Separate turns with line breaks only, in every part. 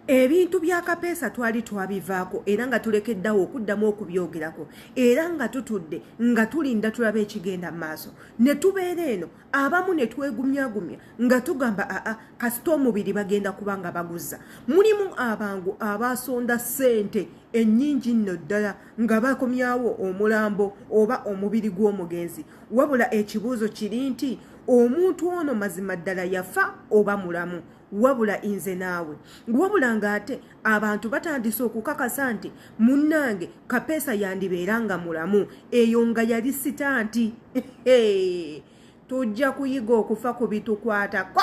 Ebintu bya Kapeesa twali twabivaako era nga tulekeddawo okuddamu okubyogerako, era nga tutudde nga tulinda tulabe ekigenda mu maaso. Ne tubeera eno abamu ne twegumyagumya nga tugamba aa, kasita omubiri bagenda kuba nga baguzza. Mulimu abangu abaasonda ssente ennyingi nno ddala nga bakomyawo omulambo oba omubiri gw'omugenzi. Wabula ekibuuzo kiri nti omuntu ono mazima ddala yafa oba mulamu? Wabula nze naawe, wabula ng'ate abantu batandise okukakasa nti munnange Kapeesa yandibeera nga mulamu. Eyo nga yali stunt. Tujja kuyiga okufa ku bitukwatako.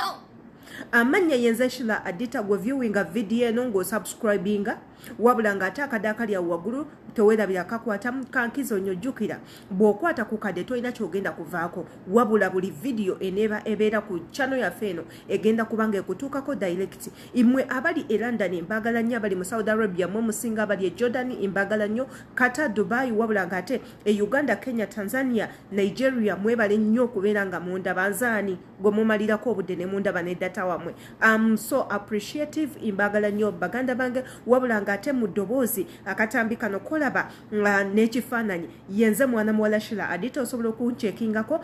Amannya yenze Shila Adita. Gwe viewinga vidiyo eno ng'osubscribinga, wabula ng'ate akadde akali awo waggulu teweerabira kakwata kankizo nnyo. Jjukira, bw'okwata ku kadde tolina kyogenda kuvaako, wabula buli vidiyo eneeba ebeera ku channel yaffe eno egenda kuba nga ekutuukako direct. Mmwe abali e London mbagala nnyo, abali mu Saudi Arabia mwe musinga, abali e Jordan mbagala nnyo, Qatar, Dubai, wabula ng'ate e Uganda, Kenya, Tanzania, Nigeria, mwebale nnyo okubeera nga mundaba. Nzaani gwe mumalirako obudde ne mundaba ne data wammwe? Am so appreciative, mbagala nnyo baganda bange. Wabula ng'ate mu ddoboozi akatambi kano kolaba n'ekifaananyi yenze mwana muwala Shila Adita. Osobola okuncheckingako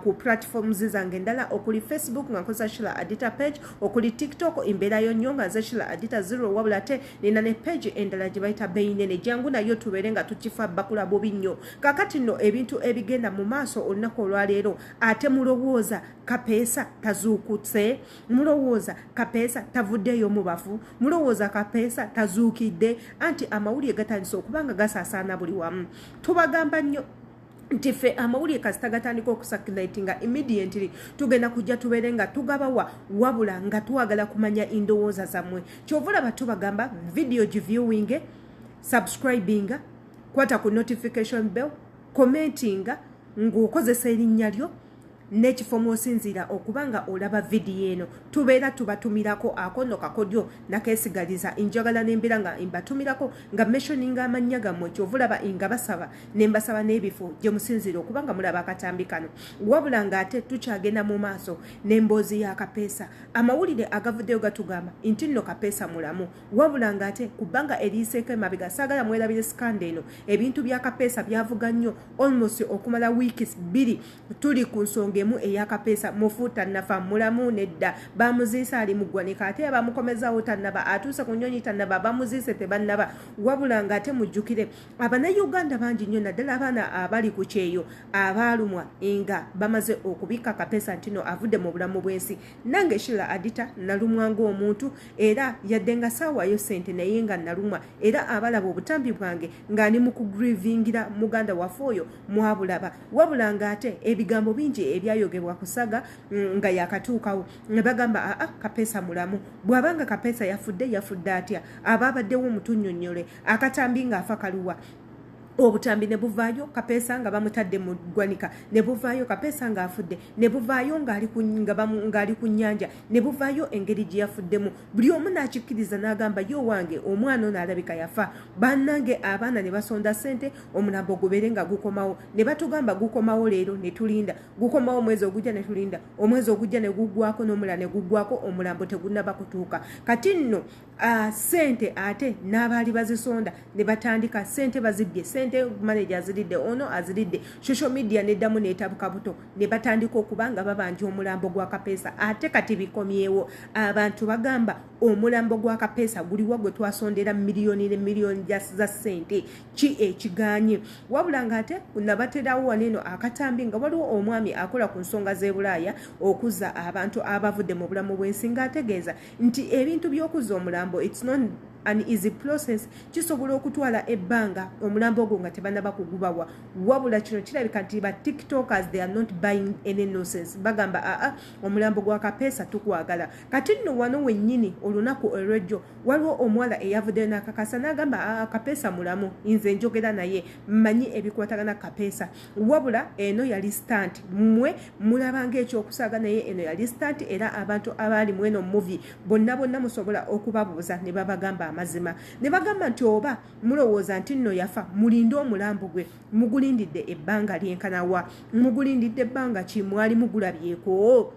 ku platforms zange endala okuli Facebook nga nkozesa Shila Adita page, okuli TikTok embeerayo nnyo nga nze Shila Adita 0. Wabula ate nina ne page endala gye bayita Beinene. Jangu nayo tubeere nga tukifa bakula bubi nnyo. Kakati nno ebintu ebigenda mu maaso olunaku olwaleero, ate mulowooza Kapeesa tazuukutse? Mulowooza Kapeesa tavuddeeyo mu bafu? Mulowooza Kapeesa tazuukidde? Anti amawulire gatandise okuba nga gasaasaana buli wamu. Tubagamba nnyo nti ffe amawulire kasita gatandika okucirculatinga, immediately tugenda kujja tubeere nga tugabawa, wabula nga twagala kumanya endowooza zammwe. Kyova olaba tubagamba video giviewing, subscribinga, kwata ku notification bell, commentinga ng'okozesa erinnya lyo n'ekifo mw'osinziira okuba nga olaba vidiyo eno. Tubeera tubatumirako akono kakodyo nakeesigaliza. Njagala nembeera nga mbatumirako nga mentioninga amannya gammwe. Kyova olaba nga basaba ne mbasaba n'ebifo gye musinziira okuba nga mulaba akatambi kano. Wabula ng'ate tukyagenda mu maaso n'emboozi ya Kapeesa, amawulire agavuddeyo gatugamba nti nno Kapeesa mulamu. Wabula ng'ate ku bbanga eriyiseeko emabega, saagala mwerabire scandal eno, ebintu bya Kapeesa byavuga nnyo almost okumala wiiki 2. Tuli ku nsonga emu eya Kapeesa: mufu, tannafa, mulamu, nedda, bamuziise ali mu ggwanika, ate bamukomezaawo, tannaba atuuse ku nnyonyi, tannaba, bamuziise tebannaba. Wabula ng'ate mujjukire Abannayuganda bangi nnyo, naddala abaana abali ku kyeyo, abaalumwa nga bamaze okubikka Kapeesa nti no avudde mu bulamu bw'ensi. Nange Shila Adita nalumwa ng'omuntu, era yadde nga saawaayo ssente, naye nga nalumwa, era abalaba obutambi bwange nga ndi mu kugrievingira muganda waffe oyo mwabulaba. Wabula ng'ate ebigambo bingi ebyayogebwa ku saga nga yakatuukawo ne bagamba aa, Kapeesa mulamu. Bw'abanga Kapeesa yafudde, yafudde atya? Abaabaddewo mutunnyonnyole akatambi ng'afa kaluwa. Obutambi ne buvaayo Kapeesa nga bamutadde mu ggwanika, ne buvaayo Kapeesa ng'afudde, ne buvaayo ng'ali ku nnyanja, ne buvaayo engeri gye yafuddemu. Buli omu n'akikkiriza n'agamba, "Ye owange, omwana ono alabika yafa." Bannange, abaana ne basonda ssente omulambo gubeere nga gukomawo. Ne batugamba gukomawo leero, ne tulinda, gukomawo omwezi ogujja, ne tulinda omwezi ogujja ne guggwako, n'omulala ne guggwako, omulambo tegunnaba kutuuka. Kati nno sente ate n'abaali bazisonda ne batandika, sente bazibbye, sente manager aziridde, ono aziridde. Social media neddamu neetabuka buto, ne batandika okuba nga babanja omulambo gwa Kapeesa. Ate kati bikomyewo, abantu bagamba omulambo gwa Kapeesa guliwa gwe twasondera miliyoni ne miliyoni za ssente? Ki ekiganye? Wabula ng'ate nabaterawo wano eno akatambi nga waliwo omwami akola ku nsonga z'e Bulaaya okuzza abantu abavudde mu bulamu bw'ensi, ng'ategeeza nti ebintu by'okuzza omulambo, it's not an easy process, kisobola okutwala ebbanga omulambo ogwo nga tebanaba kugubawa. Wabula kino kirabika nti ba TikTokers, they are not buying any nonsense. Bagamba aa, omulambo gwa Kapeesa tukwagala. Kati nno wano wennyini olunaku olwejjo waliwo omuwala eyavuddeyo n'akakasa n'agamba, "Aa, Kapeesa mulamu, nze njogera naye, mmanyi ebikwatagana Kapeesa." Wabula eno yali stunt. Mmwe mulabanga ekyokusaaga, naye eno yali stunt, era abantu abaali mu eno movie bonna bonna musobola okubabuuza ne babagamba amazima, ne bagamba nti oba mulowooza nti nno yafa, mulinde omulambo gwe. Mugulindidde ebbanga lyenkanawa? Mugulindidde ebbanga ki? Mwali mugulabyeko?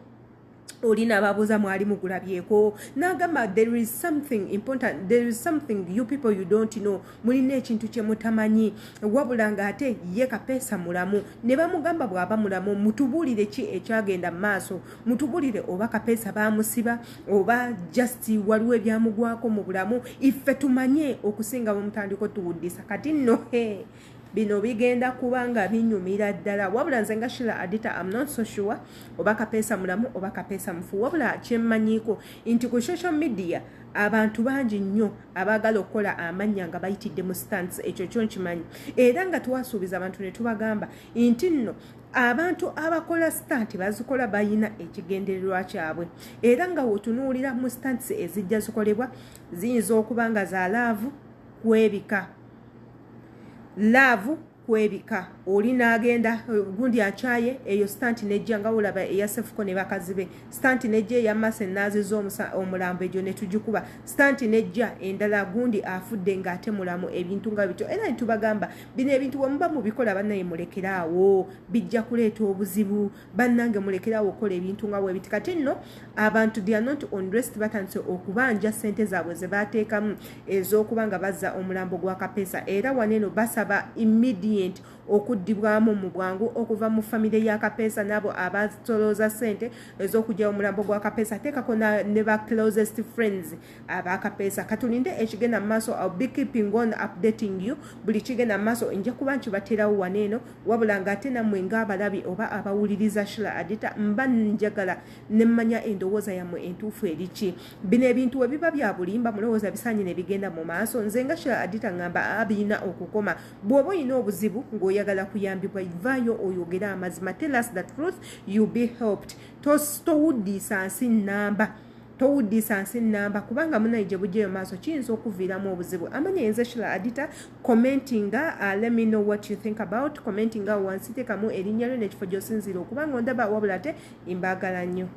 Oli n'ababuuza, "Mwali mugulabyeko?" N'agamba, "There is something important, there is something you people, you don't know, mulina ekintu kye mutamanyi." Wabula ng'ate ye Kapeesa mulamu. Ne bamugamba, "Bw'aba mulamu, mutubuulire ki ekyagenda mu maaso, mutubuulire oba Kapeesa baamusiba oba just waliwo ebyamugwako mu bulamu, iffe tumanye okusinga bwe tuwuddisa." Kati nno he bino bigenda kuba nga binyumira ddala. Wabula nze nga Shila Adita, am not so sure oba Kapeesa mulamu oba Kapeesa mufu. Wabula kyemmanyiiko nti ku social media abantu bangi nnyo abaagala okukola amannya nga bayitidde mu stunts. Ekyo kyo nkimanyi, era nga twasuubiza abantu ne tubagamba nti nno abantu abakola stunt bazikola bayina ekigendererwa kyabwe. Era nga wotunuulira mu stunts ezijja zikolebwa, ziyinza okuba nga za love, kwebika love, kwebika oli n'agenda gundi akyaye, eyo stunt nejja nga olaba eya Sefuko ne bakazi be. Stunt nejja eya Mase naaziza omulambo, egyo ne tugikuba. Stunt nejja endala, gundi afudde ng'ate mulamu, ebintu nga bityo. Era netubagamba bino ebintu bwe muba mubikola, bannaye, mulekeraawo, bijja kuleeta obuzibu. Bannange, mulekeraawo okukola ebintu nga bwebiti. Kati nno abantu, they are not on rest, batandise okubanja ssente zaabwe ze bateekamu ez'okuba nga bazza omulambo gwa Kapeesa. Era waneeno basaba immediate okuddibwamu mu bwangu okuva mu famire ya Kapeesa n'abo abasolooza ssente ez'okugyawo omulambo gwa Kapeesa, teekako ne ba closest friends aba Kapeesa. Katulinde ekigenda mu maaso. I'll be keeping on updating you buli kigenda mu maaso, nja kuba nkibateerawo waneeno. Wabula ng'ate nammwe ng'abalabi oba abawuliriza Shila Adita, mba njagala nemmanya endowooza yammwe entuufu eriki. Bino ebintu we biba bya bulimba, mulowooza bisaanye ne bigenda mu maaso? Nze nga Shila Adita ngamba abirina okukoma. Bw'oba olina obuzibu ng'oyagala kuyambibwa, vaayo oyogere amazima. Tell us the truth, you be helped. Towuddiisa nsi nnamba, towuddiisa nsi nnamba, kubanga munaye gye bujjayo maaso kiyinza okuviiramu obuzibu. Amanya yenze Shila Adita. Commentinga, let me know what you think about. Commentinga wansi, teekamu erinnya lyo n'ekifo gy'osinziira okubanga ondaba. Wabula ate mbaagala nnyo.